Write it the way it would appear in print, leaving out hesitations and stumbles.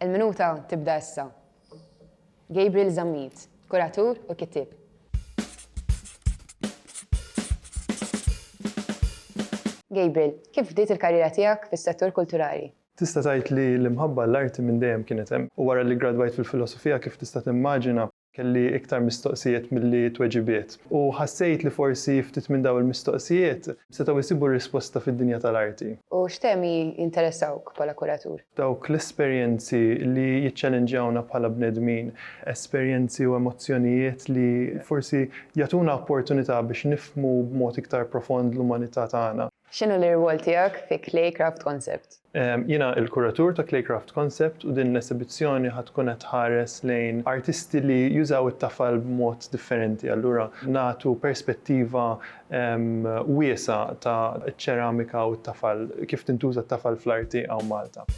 Il-minuta tibda issa. Gabriel Zammit, kuratur u kittieb. Gabriel, kif bdiet il-karriera tiegħek fis-settur kulturali? Tista' tgħid li l-imħabba għall-arti minn dejjem kienet hemm. U wara li ggradwajt fil-filosofija kif tista' timmaġina, Kelli iktar mistoqsijiet milli tweġibiet. U ħassejt li forsi ftit minn dawn il-mistoqsijiet setgħu jsibu risposta fid-dinja tal-arti. U x'temi jinteressawk bħala kuratur? Dawk l-esperjenzi li jiċċelenġjawna bħala bnedmin, esperjenzi u emozzjonijiet li forsi jagħtuna opportunità biex nifhmu b'mod iktar profond l-umanità tagħna. X'inhu l-irwol tiegħek fi Clay Craft Concept? Jiena l-kuratur ta' Clay Craft Concept u din l-esibizzjoni ħa tkun qed tħares lejn artisti li jużaw it-tafal b'mod differenti. Allura nagħtu perspettiva wiesgħa ta' ċ-ċeramika u t-tafal, kif tintuża t-tafal fl-arti hawn Malta.